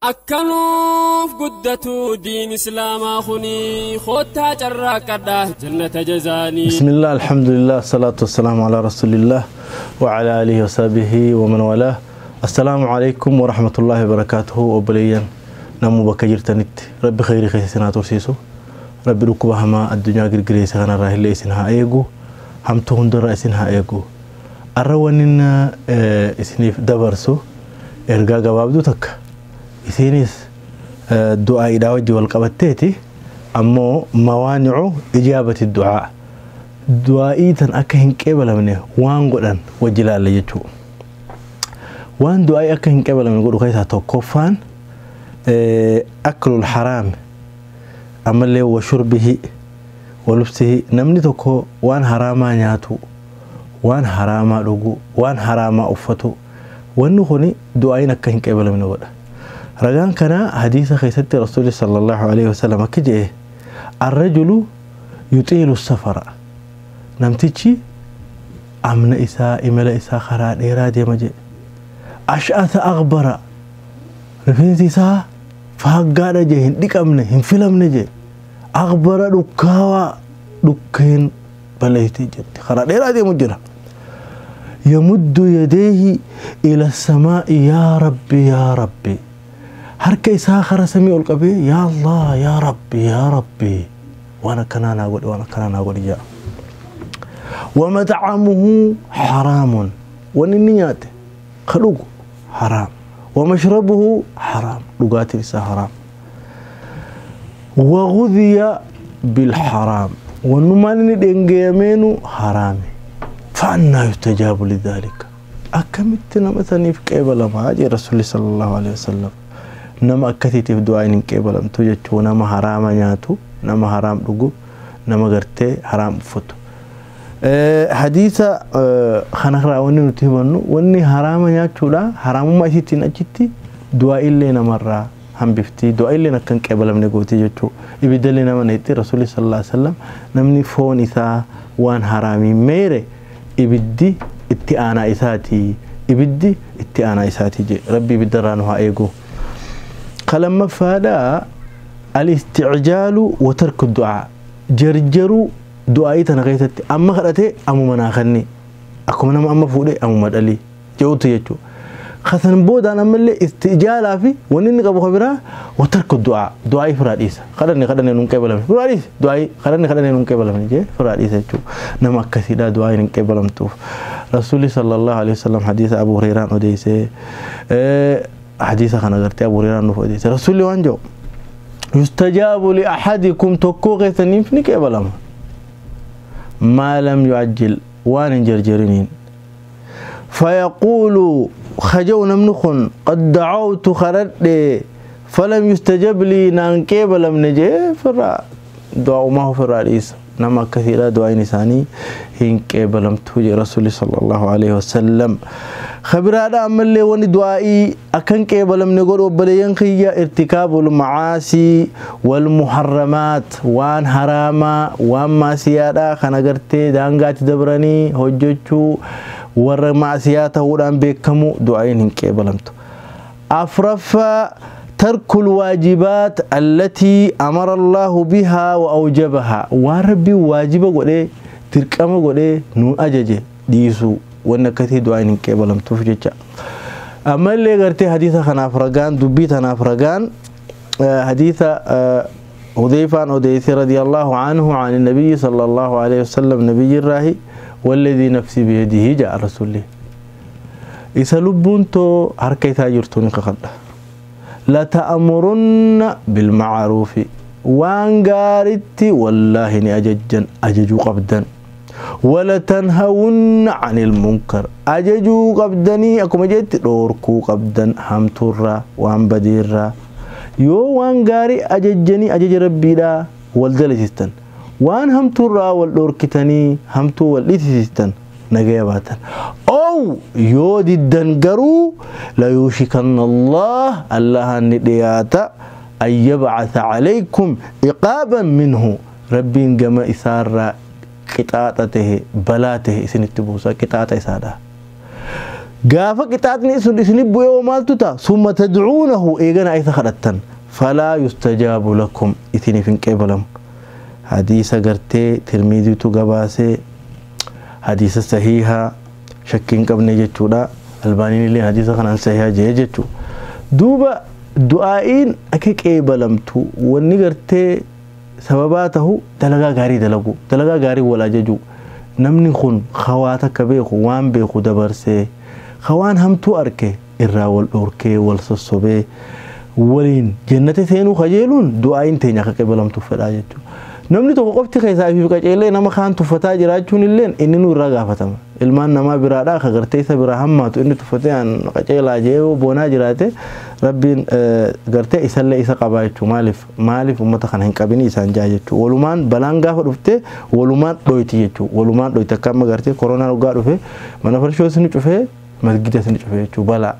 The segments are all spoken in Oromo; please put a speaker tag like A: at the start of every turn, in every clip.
A: Akkanuuf guddatu diin islaamaa kuni koottaa carraaqadha jannata jazaanii.
B: بسم الله الحمد لله الصلاة والسلام على رسول الله وعلى آله وصحبه ومن والاه. السلام عليكم ورحمة الله وبركاته. وبليا نمو بك جرتنت ربي خير خير سنة ترسيسو ربي ركوبها ما الدنيا قرقريس غنا راهي اللي إسنها إيجو همتو هندر إسنها إيجو أروانين إسنيف دبرسو إرقا قبابدو تك إسينيس دعاء إداوجي والقبتيتي أمو موانع إجابة الدعاء du'aa'ii tan akka hin qeebalamne waan godhan wajji ilaalla jechuudha. Waan du'aa'ii akka hin qeebalamne godhu keessaa tokkoffaan aklul haraam ammallee wa shurbihi wa lubsihi, namni tokko waan haraamaa nyaatu, waan haraamaa dhugu, waan haraamaa uffatu, wanni kuni du'aa'iin akka hin qeebalamne godha. Ragaan kanaa hadiisa keessatti Rasuulli sallallahu alaihi wasallam akka jedhe arrajulu yuxiilu safara, namtichi amna isaa imala isaa karaa dheeraa deema jedhe. Ash'ata aghbara, rifeensi isaa faaggaadha jedhe, hin dhiqamne hin filamne jedhe. Aghbara dhukkaawaa dhukkeen balleessitee jirti, karaa dheeraa deemu jira. Yamuddu yadeehi ila samaa'i yaa rabbi yaa rabbi, harka isaa kara samii ol qabee yaa Allah yaa rabbi yaa rabbi waan akkanaa naa godhi waan akkanaa naa godhi jedha. ومطعمه حرام، وانني نياته خلوق حرام، ومشربه حرام، لغات لسا حرام، وغذي بالحرام، ونمان دنجيمينو حرام، فأنا يستجاب لذلك. أكملتنا مثلا في قبل ما أجي رسول صلى الله عليه وسلم نما أكتي في دعاء قبل أم توجد نما حرام نياتو نما حرام لغو نما غرتي حرام فتو. حديث خنقرا وني نتيبنو وني حرام nyaachuudha haraamummaa isiitiin achitti du'aa illee namarraa hambifti, du'aa illee akkan qeebalamne gooti jechuu. Ibiddallee nama neetti Rasuulli sallallahu alaihi wasallam namni foon isaa waan haraamii meere ibiddi itti aanaa isaati, ibiddi itti aanaa isaati je. Rabbi ibiddarraa nu haa eegu. Kalamaffaadha al-isticjaalu wa tarku du'aa, jarjaruu du'aa'ii tana keessatti amma kadhatee ammuma naa kenni, akkuma nama amma fuudhee ammuma dhalii jedhutu jechuudha. Kasan boodaan ammallee istijaalaa fi wanni inni qabu biraa wa tarku du'aa, du'aa'ii firaa dhiisa. Kadhanne kadhanne nuun qeebalamne firaa dhiisa, du'aa'ii kadhanne kadhanne nuun qeebalamne jee firaa dhiisa jechuudha. Nama akkasiidha du'aa'iin hin qeebalamtuuf. Rasuulli sallallahu alaihi wasallam hadiisa Abu Hurairaan odeessee, hadiisa kana gartee Abu Hurairaan nuuf odeesse. Rasuulli waan jedhu yustajaabu li ahadikum, tokkoo keessaniif ni qeebalama. ما لم يعجل وان جرجرين. فيقول خجونا منخن قد دعوت خرد فلم يستجب لي نانكيب لم نجي فرا دعاء ما هو فرا رئيس نما كثيرا دعاء نساني هنكيب لم توجي رسول صلى الله عليه وسلم. خبر هذا أما اللي وني دعائي أكن كيب لم نقول وبلين خيا ارتكاب المعاصي والمحرمات وان حراما وان معصياتا خنقرتي دانغات دبراني هجوچو ور معصياتا ودان بكمو دعائي هنكيب لمتو. أفرف ترك الواجبات التي أمر الله بها وأوجبها، وربي واجب قولي تركما قولي نون أججي ديسو ونكتي دعائن كيبلم تفجج. أما اللي قرتي حديثة خنافرقان دبيت خنافرقان حديثة حذيفة عن حذيفة رضي الله عنه عن النبي صلى الله عليه وسلم نبي الراهي والذي نفسي بيده جاء رسول الله إسلبونتو حركة تاجرتوني قد لا تأمرن بالمعروف وان قارتي والله إني أججن أججو قبدا ولا تنهون عن المنكر أججو قبدني أكو مجيت دوركو قبدا همتورا وان بديرا يو وان قاري أججني أجج ربي لا والدلسستن وان همتورا والدوركتني همتو والدلسستن نجيباتن أو يودي الدنقرو لا يوشكن الله الله الندياتا أن يبعث عليكم عقابا منه ربي جما إثار قطاطته بلاته سنتبوسا قطاطة إسادة Gaafa qixaaxni sun isinii bu'ee maaltu ta'a? Summa tadcuunahu eegana isa kadhattan falaa yustajaabu lakum isiniif hin qeebalamu. Hadiisa gartee Tirmiiziitu gabaasee, hadiisa sahiihaa shakkii hin qabne jechuudha. Albaaniin illee hadiisa kanaan sahiihaa jee jechuudha. Duuba du'aa'iin akka qeebalamtu wanni gartee sababaa tahu dalagaa gaarii dalagu, dalagaa gaarii wal ajaju. Namni kun hawaa takka beeku waan beeku dabarsee hawaan hamtuu arke irraa wal dhorkee wal sossobee waliin jannata seenuu kajeeluun du'aa'iin teenya akka qeebalamtuuf fedhaa jechuudha. Namni tokko qofti keessaa fi qaceelee nama kaan tuffataa jiraachuun illee inni nu irraa gaafatama. Ilmaan namaa biraadhaa ka gartee isa biraa hammaatu inni tuffatee aan qaceelaa jee boonaa jiraate rabbiin gartee isallee isa qabaa jechuudha. Maaliif uummata kana hin qabini isaan jaa jechuudha. Walumaan balaan gaafa dhufte walumaan dhoyti jechuudha. Walumaan dhoyti akka amma gartee koronaan hoggaa dhufe mana farshoo isin cufee masgida isin cufee jechuudha. Balaa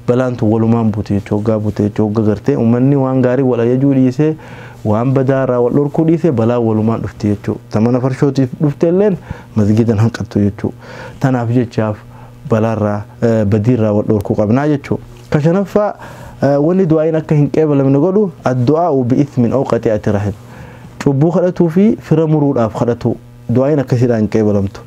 B: balaan tun walumaan buute jechuudha. Hoggaa buute jechuudha. Hoggaa gartee uummanni waan gaarii wal ajajuu dhiisee waan badaa irraa wal dhorkuu dhiisee balaa walumaan dhufti jechuudha. Ta mana farshootiif dhufte illeen masgidan hanqattu jechuudha. Tanaaf jechaaf balaarraa badiirraa wal dhorkuu qabnaa jechuudha. Ka shanaffaa wanni du'aa'iin akka hin qeebalamne godhu addu'aa'u bi'ithmin aw qati'ati rahim. Cubbuu kadhatuu fi fira muruudhaaf kadhatu du'aa'iin akkasiidhaan hin qeebalamtu.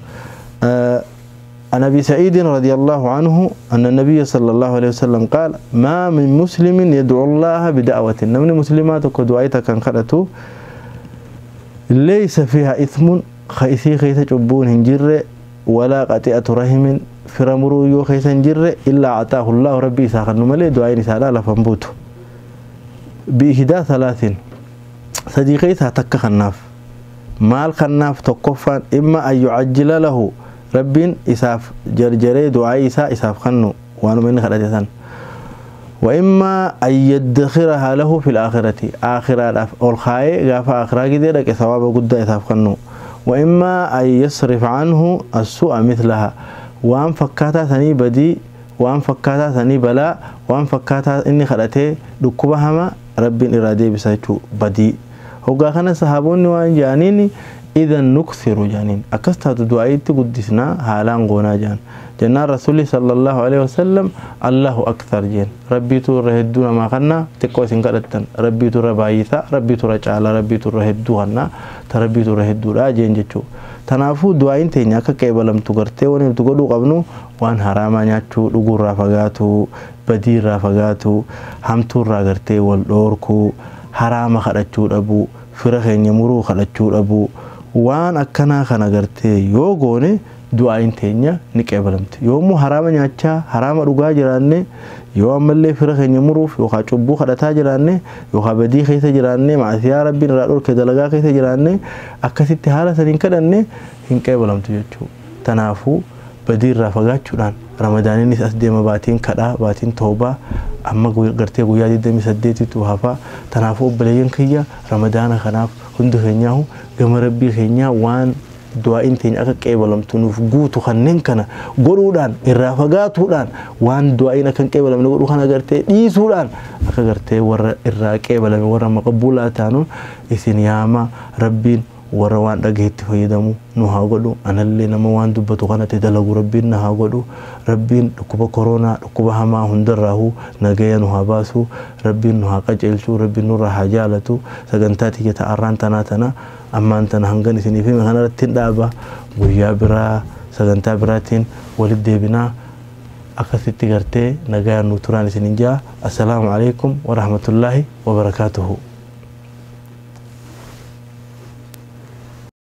B: عن أبي سعيد رضي الله عنه أن النبي صلى الله عليه وسلم قال ما من مسلم يدعو الله بدعوة، نمن مسلمات كدعيتك كان خلته ليس فيها إثم خيسي خيس جبون هنجر ولا قطيعة رحم فرمرو يو خيس هنجر إلا أعطاه الله ربي ساخن ملي دعاء نساء لا فنبوت بإهداء ثلاث صديقي تك خناف مال خناف تقفا إما أن يعجل له ربين إساف جرجري دعاء إسا إساف خنو وأنا من خلتسن وإما أن يدخرها له في الآخرة آخرة الخاي غاف آخرة كده ثواب قد إساف خنو وإما أن يصرف عنه السوء مثلها وأن فكاتا ثني بدي وأن فكاتا ثني بلاء وأن فكاتا إني خلته دكوبهما ربين إرادي بسايتو بدي هو خنا صحابوني وأن جانيني إذا نكثر جانين أكستها دعائي تقدسنا هالان غونا جان جنا رسول صلى الله عليه وسلم الله أكثر جين ربي ترهدون ما خنا تقوسين كرتن ربي تربايثا ربي ترجعل ربي ترهدونا تربي ترهدو لا جين جتشو تنافو دعائين تينيا كقبلم تقرتي وني تقولوا قبنو وان حراما نياتشو لغور رافقاتو بدير رافقاتو همتو راغرتي والدوركو حرام خرجتو أبو فرخين يمرو خرجتو أبو waan akkanaa kana gartee yoo goone du'aa'iin teenya ni qeebalamti. Yoomuu haraama nyaachaa haraama dhugaa jiraanne yoo ammallee fira keenya muruuf yookaan cubbuu kadhataa jiraanne yookaan badii keessa jiraanne maasiyaa rabbiin irraa dhorke dalagaa keessa jiraanne akkasitti haala saniin kadhanne hin qeebalamtu jechuudha. Tanaafuu badii irraa fagaachuudhaan ramadaaniinis as deema baatiin kadhaa baatiin toobaa amma gartee guyyaa 28tu hafaa. Tanaafuu obboleeyyan kiyya ramadaana kanaaf hundi keenyaahu gama rabbii keenyaa waan du'aa'iin teenya akka qeebalamtu nuuf guutu kanneen kana godhuudhaan irraa fagaatuudhaan waan du'aa'iin akka hin qeebalamne godhu kana gartee dhiisuudhaan akka gartee warra irraa qeebalame warra maqbuulaa taanuun isin yaama rabbiin warra waan dhagahetti fayyadamu nu haa godhu. Anallee nama waan dubbatu kanatti dalagu rabbiin na haa godhu. Rabbiin dhukkuba koronaa dhukkuba hamaa hundarraahu nagaya nu haa baasu. Rabbiin nu haa qajeelchu. Rabbiin nurraa haa jaalatu. Sagantaa tiyya ta'arraan tanaa tana ammaan tana hangan isiniif hime kanarratti hin dhaaba. Guyyaa biraa sagantaa biraatiin walitti deebinaa. Akkasitti gartee nagayaan nu turaan isinin jaa. Assalaamu alaikum warahmatullaahi wabarakaatuhu.